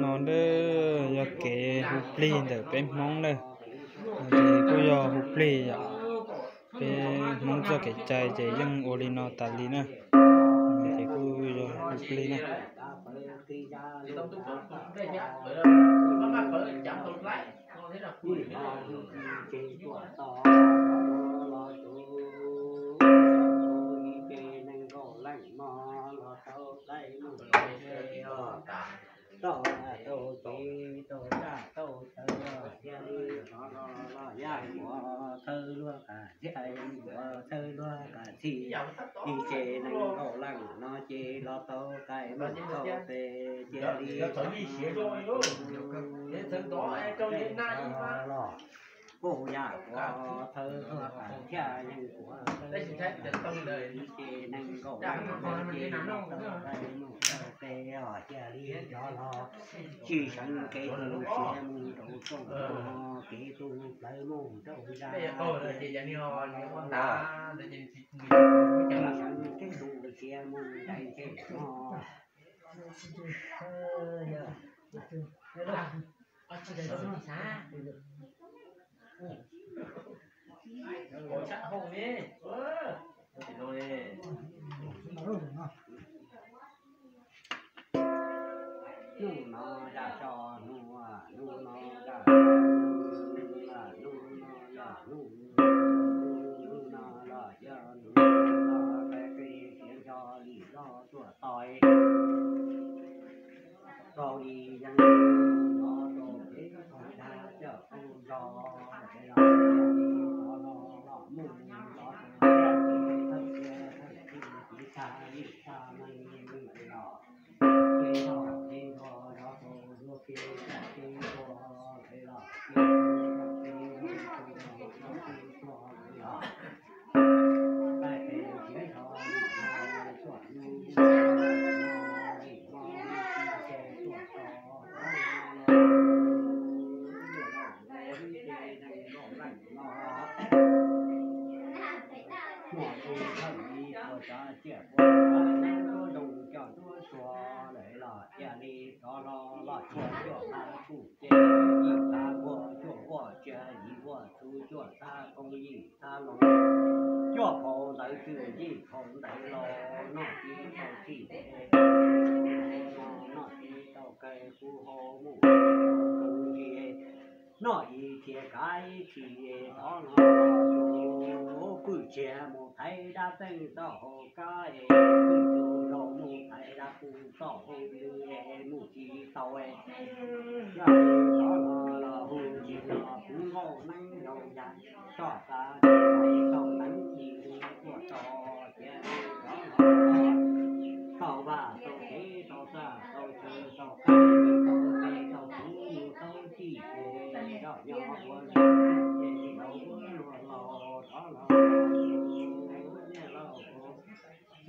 No na yog kev hu plig ntawm peb Hmoob na, ces kuj yog hu plig yom. Peb Hmoob txoj kev cai ces yeej ua li no tas li na, ces kuj yog hu plig na. Tau tau kev tau raj tau cawv los thiaj li rov los los yaj kuav thawj luag qas thiaj yaj kuav thawj luag qas txhij. Ib tsev neeg nkaum leej no ces los tau qai mus tau pem cia li los kuj yaj kuav thawj luag qas thiaj yeej kuav thawj luag qas txhij. Ib tsev neeg nkaum leej no ces los tau qai mus tau pem os cia li rov los tsis seev kev tu siav mus rau tsoom no, kev tu plawv mus rau zaj. Tsis seev kev tu siav mus ntais ntsej no. Hnub no yog tso hnub, hnub no yog hnub, hnub no yog hnub, hnub no los yog hnub no, peb siav nco li loj tuaj tau. Rau li yeej no rau peb tau dag coj tau zog es los yog li no los los mus los rau peb thawj kiag thawj kiag tag li tag neeg los. Ces txog kev nto zov tau zuag kev txog kev nto es los ces txog kev nto tau zov kev txog es los. Daim pem siav tso lim no tuaj hnub no lim no hu tsis ces tuaj tso rov no los mus ces neeg nkaum leej no muaj tus thawj li puas tsav ciaj puas tsav ntuab zoo coj ntuab tsuag lawm los cia li rov los los tshuaj cuaj txhab kuj ces yim txhab vuag cuaj vuag tsiaj yim vuag txhuv cuaj txhab koob yim txhab loo cuaj phau ntawv twm yim phau ntawv los noj tsis tau txhij, noj tsis tau kawg kuj hau mus tsis tau kawg nti, noj ib txhia kav ib txhis thov no los mus pwj txiag mus thaiv dab txeej txoj hauv kab es pwj tug zaus mus thaiv dab pug txoj hauv lw es mus tsis tau es yog li thov no los hu tsis los kuv nqauj neeb zoo yag toj xav tsis tau teev tsis hu tuaj tso tiav li thov no tau vaj tau tsev tau txaj tau chaw tau qab tau qe tau kuv tau tij es zoj nyob ua li ces tsis tau ua luag los thov no niaj laus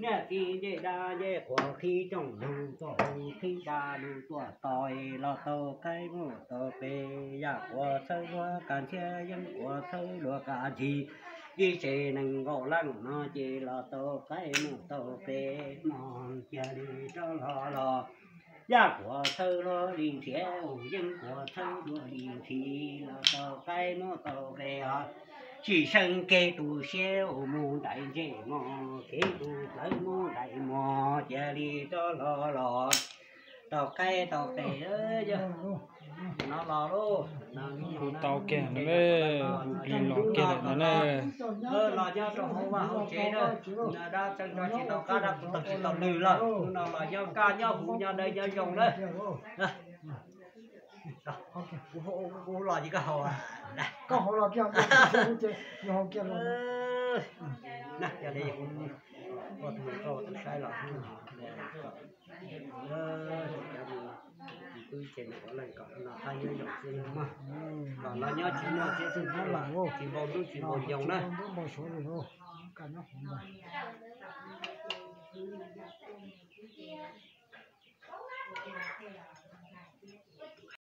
niaj txiv ncej dab ncej qhuas qhib cooj lug tuaj hu qhib dab lug tuaj tos es los tau qaib mus tau pem yaj kuav txhawb luag kas ntxhiab yeeb kuav txhawb luag kas ntxhi. Ib tsev neeg nkaum leej no ces los tau qaib mus tau pem no cia li rov los los yaj kuav txhawb luag li ntxhiab yeeb kuav txhawb luag li ntxhi los tau qaib mus tau pem os. Tsis seev kev tu siab mus ntais ntsej mog, kev tu plawv mus ntais mog cia li rov los los tau qaib tau pem. Yog no los lauj, hu tau kiag no na, hu plig los kiag lawm no na. Los nyob rau hauv vaj hauv tsev na, dab txeej tso tsis tau qab dab txeej tsis tau lw lawm, no los nyob kaj nyob huv nyob dawb nyob zoo na. Kuv los ces koj haus, koj haus los kiag, ces yus haus kiag los. Yog li kuv ua tus koj tus saib los twb ces nws ua leej kom no qab nyob zoo xwb na mog. Kom los nyob tsis muaj txiaj txwj tsis npaum ntub tsis npaum ncoos na.